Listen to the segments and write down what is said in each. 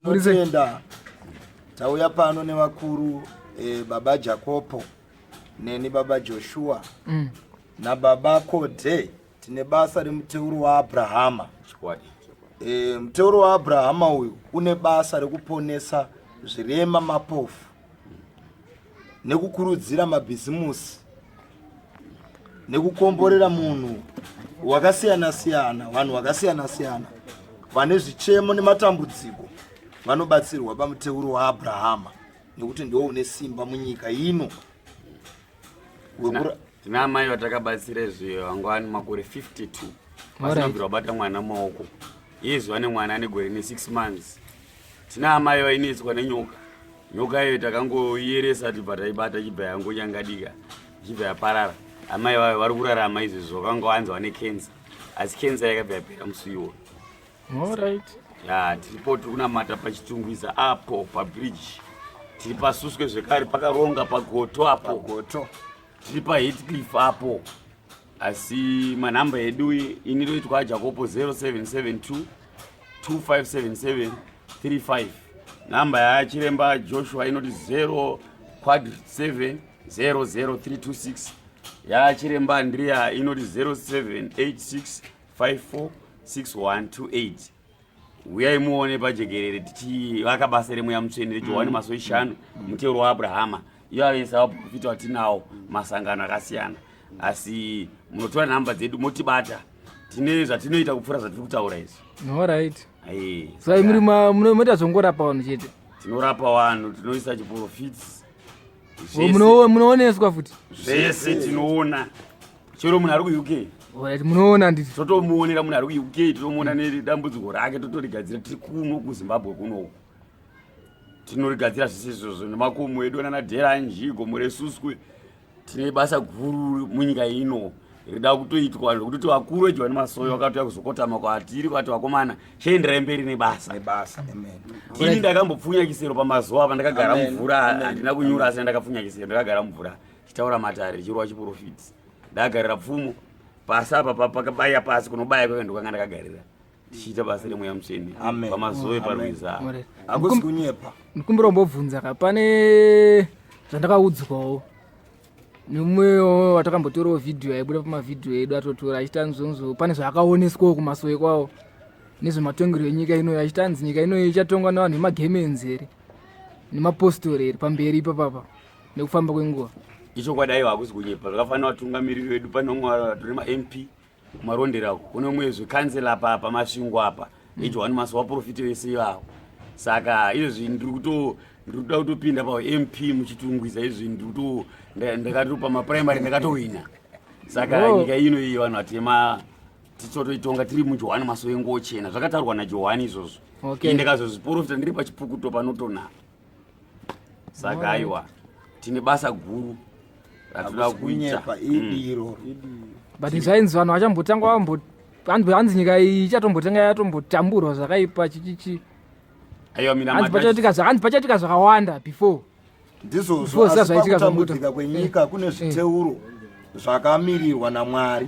Tinotenda tauya pano nevakuru eh, baba Jakopo neni baba Joshua nababa Kode. Tine basa remuteuro waAbrahama. E, muteuro waAbrahama uyu une basa rekuponesa zvirema, mapofu nekukurudzira mabhizimusi nekukomborera munhu wakasiyana siyana, vanhu vakasiyana siyana vane zvichemo nematambudziko vanobatsirwa pamuteuro waAbrahama nekuti ndiwo une simba munyika ino. Tina amai vatakabatsira izvi vanga vane makore 52 vasina kubvira vabata mwana mumaoko, iye vane mwana ane gore ne6 months. Tina amai vainetswa nenyoka, nyoka iyo takangoiyeresa tibva taibata ichibva yangonyangadika ichibva yaparara. Amai vayo vari kurarama izvezvo, vakanga vanzi vane kensa, asi kensa yakabva yapera musi iwoyo. Alright. Ya, tiripo tiri kunamata paChitungwiza apo pabridge, tiri paSuswe zvekare, pakaronga paGoto apo. Pagoto. Tiri paHeathcliff apo. Asi manhamba edu, ini roitwa Jacopo, 0772 2577 35. Nhamba yachiremba Joshua inoti 0 quad 7 00326. Yachiremba Andrea inoti 0786 546128. Uyai muone pajekerere tichivaka basa remweya mutsvene reJohani Masowe Shanu, muteuro waAbrahama. Iyo avese vaprofita watinawo masangano akasiyana, asi munotora nhamba dzedu motibata. Tine zvatinoita kupfuura zvatiri kutaura izvi. Alright. So muri munoita zvongorapa vanhu chete? Tinorapa vanhu, tinoisa chiprofiti. Munooneswa futi? Zvese tinoona, chero munhu ari kuUK. Alright, munoona nditi. Totomuonera munhu ari kuUK, totomuona nedambudziko rake, totorigadzira tiri kuno kuZimbabwe kunoku. Tinorigadzira zvese izvozvo nemakomo edu anana Dheranji, gomo reSuswe. Tine basa guru munyika ino rida kutoitwa zvekutoti vakuru veJohani Masowe vakatouya kuzokotama kwatiri kwati, "Vakomana, chienderai mberi nebasa." Nebasa, amen. Ini ndakambopfunya chisero pamazuva apa, ndakagara Amen. mumvura. Amen. Handina kunyura, asi ndakapfunya chisero, ndakagara mumvura chitaura matare chirwa chiprofiti, ndagarira pfumo pasi apa, pakabaya pasi kunobaya kwaka, ndokanga ndakagarira tichiita basa remweya mutsvene Amen. pamazuva eparwiza. Alright. Hakusi kunyepa. Ndikumbira kumbobvunza ka, pane zvandakaudzwawo nemumwe watakambotorawo vhidhiyo aibuda pamavhidhiyo edu atotora achita nzonzo, pane zvaakaoneswawo kumasowe kwawo nezvematongero enyika inoyo, achitanzi nyika inoyo ichatongwa nevanhu vemagemenzi here nemapostori here pamberi ipapapa nekufamba kwenguva. Ichokwadi, aiwa, hakusi kunyepa. Zvakafanira vatungamiriri vedu, pane umwe vatori maMP kuMarondera uko, kune umwe zvekansela apa paMasvingo apa eJohani Masowe, vaprofiti vese ivavo. Saka izvezvi ndiri kuda kutopinda paMP muChitungwiza izvi, ndiri kuto ndakatopa maprimary, ndakatowina. Saka nyika ino iyi vanhu vatema tichotoitonga tiri muJohani Masowe ngochena, zvakataurwa naJohani izvozvo. Ndakazozviprofita ndiri pachipukuto panotona. Saka aiwa, tine basa guru ratoda Hakusi kuita. kunyepa, idi iroro. But zvainzi vanhu vachambotanga vambo hanzi nyika iyi ichatombotanga yatombotamburwa zvakaipa chichichi. Aiwa, mina Hanzi pachatika zvakawanda before. Ndizvozvo. Before Asi zvaitika. pakutambudzika kwenyika kune zviteuro zvakamirirwa naMwari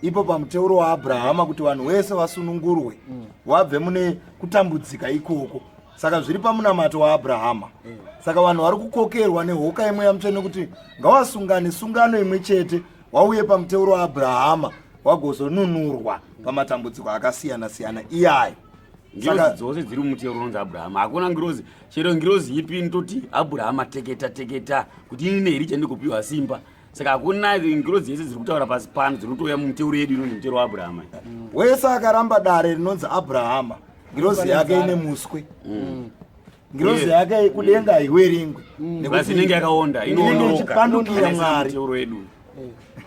ipo pamuteuro waAbrahama kuti vanhu vese vasunungurwe wabve mune kutambudzika ikoko. Saka zviri pamunamato waAbrahama. Saka vanhu vari kukokerwa nehoka yemweya mutsvene kuti ngawasungane sungano imwe chete, wauye pamuteuro waAbrahama, wagozonunurwa pamatambudziko akasiyana siyana iyayo. Ngirozi dzose dziri mumuteuro unonzi Abrahama. Hakuna ngirozi, chero ngirozi ipi, inototi Abrahama teketa teketa kuti ini neErija ndikupiwa simba. Saka hakuna ngirozi yese dziri kutaura pasi pano dziri kutouya mumuteuro yedu inonzi muteuro waAbrahama. Wese akaramba dare rinonzi Abrahama, ngirozi yake ine muswe, ngirozi yake kudenga haiwerengwe. Basi inenge yakaonda. Inenge inoondoka. ichipandukira Mwari. Muteuro wedu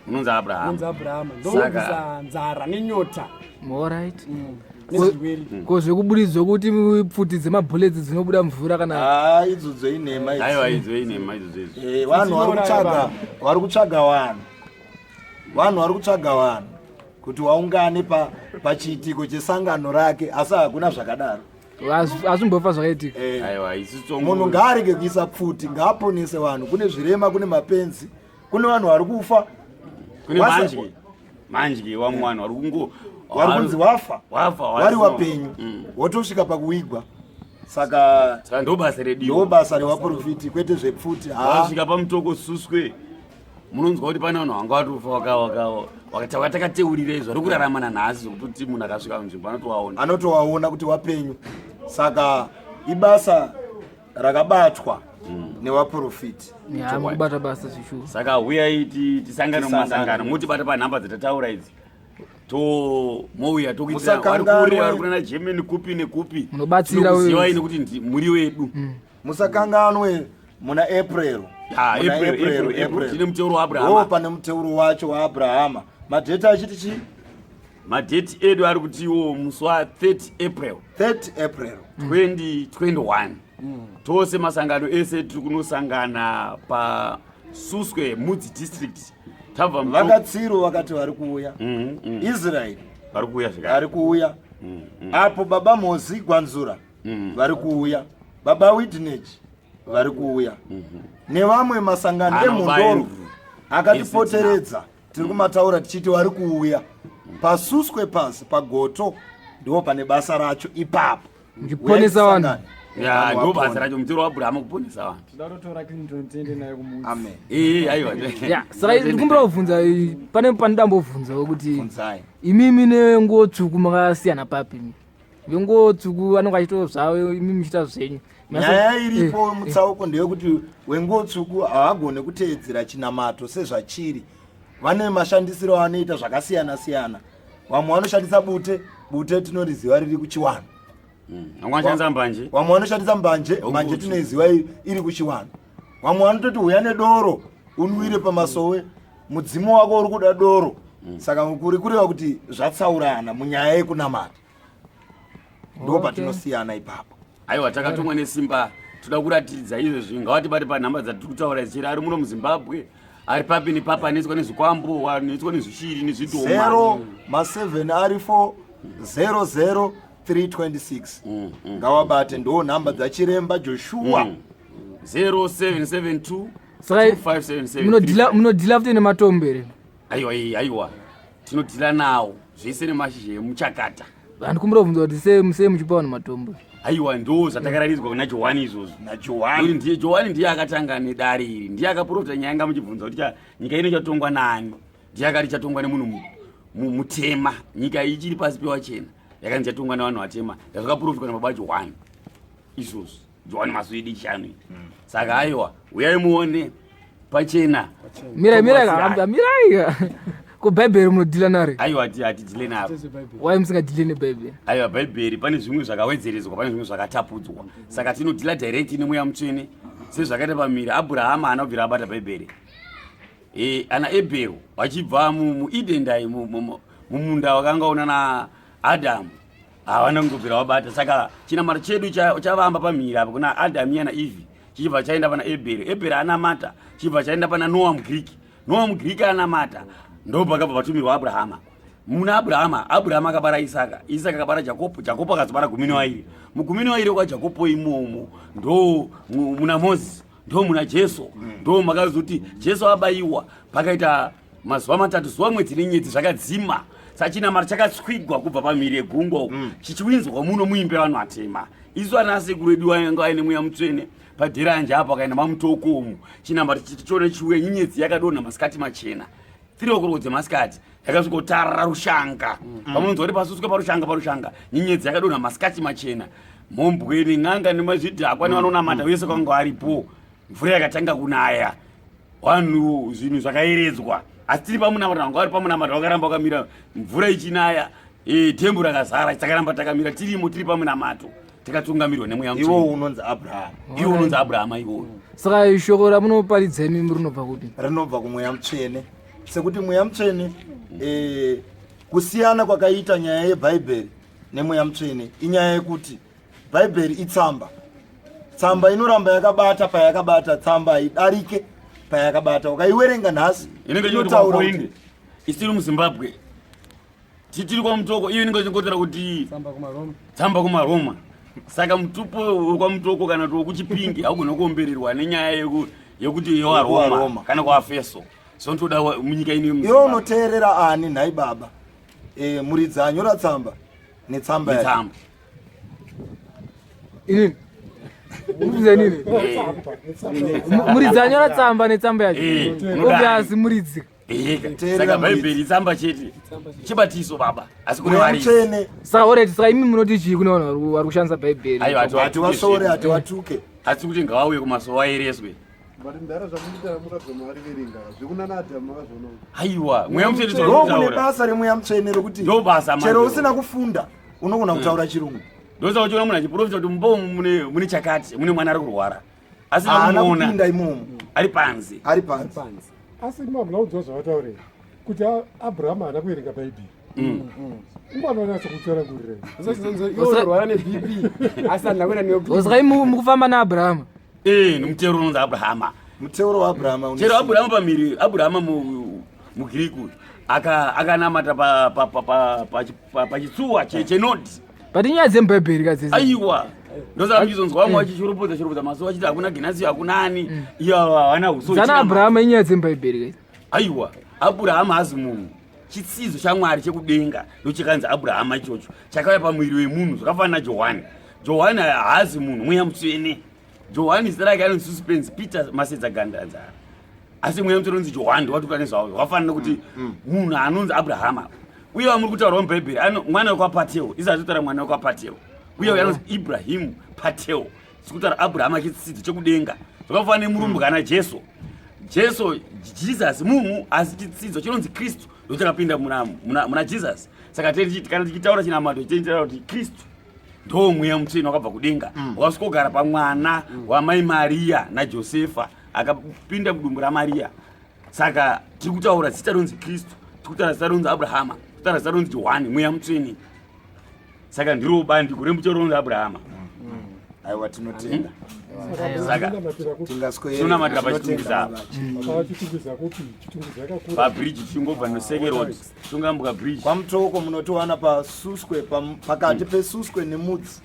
unonzi Abrahama. Unonzi Abrahama ndokubvisa nzara nenyota Alright. Nezvirwere. Ko zvekuburidzwa kuti pfuti dzemabullets dzinobuda mvura kana? Ah, idzodzo inhema idzi. Aiwa, idzo inhema idzodzo idzo. Eh, vanhu vari kutsvaga, vari kutsvaga vanhu, vanhu vari kutsvaga vanhu kuti waungane pachiitiko chesangano rake, asi hakuna zvakadaro. Hazvimbofa zvakaitika. Eh, Aiwa, isu tsongo. Munhu ngaarege kuisa pfuti, ngaaponese vanhu. Kune zvirema, kune mapenzi, kune vanhu vari kufa. Kune manji manji wamwe vanhu vari kungo Vari kunzi wafa, wafa vari wapenyu, wotosvika pakuwigwa. Saka Saka ndo basa redu. Ndo basa revaprofiti kwete zvepfuti. Wasvika paMutoko Suswe munonzwa kuti pane vanhu vanga vatofa vakateurira izvo vari kurarama nanhasi zvekutoti munhu akasvika munzvimbo anotovaona. Anotovaona kuti wapenyu. Saka ibasa rakabatwa nevaprofiti. Ya, mukubata basa zvishuwa. Saka huyai tisangane mumasangano, motibata panhamba dzatataura idzi. To mouya tokuitira vari kure, vari kuna Germany kupi nekupi. Munobatsira uyo. Nekuti muri wedu. Musakanganwe muna April. April, April. Tine muteuro waAbrahama. Oh, pane muteuro wacho waAbrahama. Madheti achiti chii? Madheti edu ari kutiwo musi wa 30 April. 30 April 2021. Tose masangano ese tiri kunosangana pa Suswe Mudzi District. Tabva Vakatsiro vakati vari kuuya. Israel vari kuuya zvekare. Vari kuuya. Apo baba Mozi Gwanzura vari kuuya. Baba Widnage vari kuuya. Nevamwe masangano emhondoro akatipoteredza tiri kumataura tichiti vari kuuya. Pasuswe pasi pagoto ndipo pane basa racho ipapo. Muchiponesa vanhu. Ya, ndo basa racho mutero waAbraham kuponesa vanhu. Toda kutora Clinton tiende naye kumudzi. Amen. Eh, aiwa. Ya, saka ndikumbira kubvunza pane pandambobvunzawo kuti Bvunzai. Imimi nenguo tsvuku makasiyana papi imi? Venguo tsvuku vanenge vachitoita zvavo, imi muchiita zvenyu. Nyaya iripo mutsauko ndeyekuti wenguo tsvuku havagone kuteedzera chinamato sezvachiri. Vane mashandisiro avanoita zvakasiyana siyana. Vamwe vanoshandisa bute, bute tinoriziva riri kuchiwanhu. Vamwe vanoshandisa mbanje. Vamwe vanoshandisa mbanje, mbanje tinoiziva iri kuchiwanhu. Vamwe vanototi huya nedoro unwire pamasowe, mudzimu wako uri kuda doro. Saka kuri kureva kuti zvatsaurana munyaya yekunamata. Ndipo patinosiyana ipapo. Aiwa, takatumwa nesimba, toda kuratidza izvezvi. Ngavatibate panhamba dzatiri kutaura ichiri ari muno muZimbabwe, ari papi nepapi, anoiswa nezvikwambo, anoiswa nezvishiri nezvidhoma. 0 ma7 ari 4 0 0 326. Ngawabate, ndo nhamba dzachiremba Joshua. 0772 Saka 2577. Munodhila futi nematombo here? Aiwa, aiwa, tinodhila nawo zvese nemashizha emuchakata. Handikumbira kubvunza kuti sei muchipa vanhu matombo? Aiwa, ndo zvatakararidzwa kuna Johani izvozvo. NaJohani. Ndiye Johani, ndiye akatanga nedare iri, ndiye akaprofita nyaya yanga muchibvunza kuti nyika ino ichatongwa nani. Ndiye akati ichatongwa nemunhu mutema. Nyika iyi ichiri pasi pewachena, yakanzi ichatongwa nevanhu vatema. Zvakaprofitwa nababa Johani izvozvo, Johani Maswidi chishanu. Saka aiwa, uyai muone pachena. Mirai, mirai, mirai. Ko bhaibheri munodhila naro? Aiwa, hatidhile naro. Wai musingadhile nebhaibheri? Aiwa, bhaibheri pane zvimwe zvakawedzeredzwa, pane zvimwe zvakatapudzwa. Saka tinodhila direct nemweya mutsvene sezvakaita pamiri. Abrahama haana kubvira abata bhaibheri. Ana Ebhero vachibva muEdendai, mumunda wakanga una naAdhamu, havana kungobvira vabata. Saka chinamaro chedu chavamba pamhiri apa kuna Adhamu iya naEvhi, chichibva chaenda pana Ebhero. Ebhero anamata, chichibva chaenda pana Noa muGiriki. Noa muGiriki anamata, ndo pakabva patumirwa Abrahama. Muna Abrahama, Abrahama akabara Isaka, Isaka akabara Jakobo, Jakobo akazobara 12. Mugumi nevairi kwaJakobo imomo ndo muna Mozisi, ndo muna Jesu, ndo makazoti Jesu abayiwa pakaita mazuva matatu, zuva, mwedzi nenyedzi zvakadzima. Sachinamara chakatswigwa kubva pamhiri yegungwa uku, chichiwinzwa muno muimbe vanhu vatema. Isu ana sekuru edu vanga vaine mweya mutsvene padheranje apo, akaenda mamutoko umu, chinamara chichiona chiuya, nyenyedzi yakadonha masikati machena, 3 o'clock dzemasikati, yakasvikotarara rushanga. Pamunonzwa kuti pasuswe parushanga, parushanga nyenyedzi yakadonha masikati machena. Mhombwe nen'anga nemazvidhakwa nevanonamata vese kwanga varipo. Mvura yakatanga kunaya, vanhu zvinhu zvakayeredzwa, asi tiri pamunamato. Vanga vari pamunamato vakaramba vakamira mvura ichinaya, dhembu rakazara, takaramba takamira tirimo, tiri pamunamato, takatungamirwa nemweya Iwo mutsvene. Unonzi Abrahama. Iwo unonzi Abrahama iwoyo. Saka shoko ramunoparidza imimi rinobva kupi? Rinobva kumweya mutsvene, sekuti mweya mutsvene kusiyana kwakaita nyaya yebhaibheri nemweya mutsvene inyaya yekuti bhaibheri itsamba. Tsamba inoramba yakabata payakabata, tsamba haidarike payakabata. Ukaiwerenga nhasi Inenge inotaura ichiti isiri muZimbabwe, titiri kwaMutoko, iyo inenge ichingotera kuti Tsamba kumaRoma. Tsamba kumaRoma. Saka mutupo wekwaMutoko kana kuti wekuChipingi haugona kuombererwa nenyaya yekuti yewaRoma YekuwaRoma. kana kuAfeso. So ndoda munyika ino Iwe yemuZimbabwe. unoteerera ani nhai baba? Muridzi anyora tsamba netsamba yake. Netsamba. Inini. Urikuzanini? Muridzi anyora tsamba netsamba yacho. Eh, Obvious muridzi. Eka. Teerera Saka muridzi. bhaibheri itsamba chete. Chibatiso baba. Asi kune Mweya varisi. mutsvene Saka alright, saka imi munoti chii kune vanhu vari kushandisa bhaibheri? Aiwa, hativasore hatiwatuke. Asi kuti ngavauye kumasowa aereswe. But mdara zvamunoita muratidza maariverenga zvekunana Adhamu makazviona. Aiwa, mweya mutsvene Ndokune zvauri basa remweya mutsvene rokuti Ndo basa manje. chero usina kufunda unogona kutaura chirungu. Ndosaka uchiona munhu achiprofita kuti mumba umu mune chakati, mune mwana ari kurwara. Asina Haana kumuona kupinda imomo ari panze. ari panze. Asi mamuna kunzwa zvavataurira kuti Abraham haana kuverenga Bhaibheri. Ungwana wanatsa kutsanangurira. Iwe neBP asi handina kuenda neyo. Saka imi mukufamba naAbrahama. Eh, nomutero unonzi Abrahama. Muteuro waAbrahama une Chero simba. Abrahama pamiri, Abrahama muGiriki uyu akanamata pachitsuwa chenodhi. But inyaya dzemubhaibheri ka dzese. Aiwa. Ndosaka muchizonzwa vamwe vachichoropodza choropodza masowa achiti hakuna Genasio hakuna ani. Iyo havana huso. Dzana Abrahama inyaya dzemubhaibheri ka. Aiwa, Abrahama hazi munhu. Chitsidzo chaMwari chekudenga ndochakanzi Abrahama ichocho. Chakauya pamuviri wemunhu zvakafanana naJohani. Johani haazi munhu, mweya mutsvene. Johani zita rake anonzi Suspense Peter Masedza Gandanzara. Asi mweya mutsvene unonzi Johani ndowatuka nezvawo. Zvakafanana kuti munhu anonzi Abrahama. Uye vamuri kutaura muBhaibheri mwana wekwaPateo. Isu hatitaura mwana wekwaPateo. Uye uyo anonzi Ibrahim Pateo. Sikutaura Abrahama chitsidzo chekudenga. Zvakafanana nemurumbwana Jesu. Jesu Jesus munhu asi chitsidzo chinonzi Kristu ndochakapinda muna Jesus. Saka kana tichitaura chinamato tichitaura kuti Kristu ndo mweya mutsvene wakabva kudenga wakasvikogara pamwana wamai Maria naJosefa akapinda mudumbu raMaria. Saka tiri kutaura zita rinonzi Kristu, tiri kutaura zita rinonzi Abrahama, tiri kutaura zita rinonzi Johani, mweya mutsvene. Saka ndiro bandiko remutero rinonzi Abrahama. Aiwa, tinotenda. Saka Tingaswera. Tinonamatira paChitungwiza apa. Saka Chitungwiza kupi? Chitungwiza yakakura. Pabridge tichingobva noSeke Road, tichongambuka bridge. KwaMutoko munotiwana paSuswe, pakati peSuswe neMudzi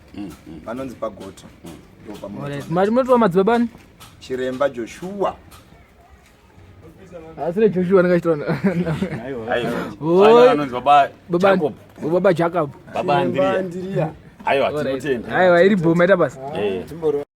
panonzi paGoto. Ndipo pamunotiwana. Alright, mati munotiwa madzibaba ani? Chiremba Joshua. Asire Joshua ndingachitaura. Aiwa. Oi. Anonzi baba Baba Jacob, Baba Jacob. baba Andrea. Andrea. Aiwa, Alright. tinotenda. Aiwa, iri bhoma ita basa. Eh. Timboro.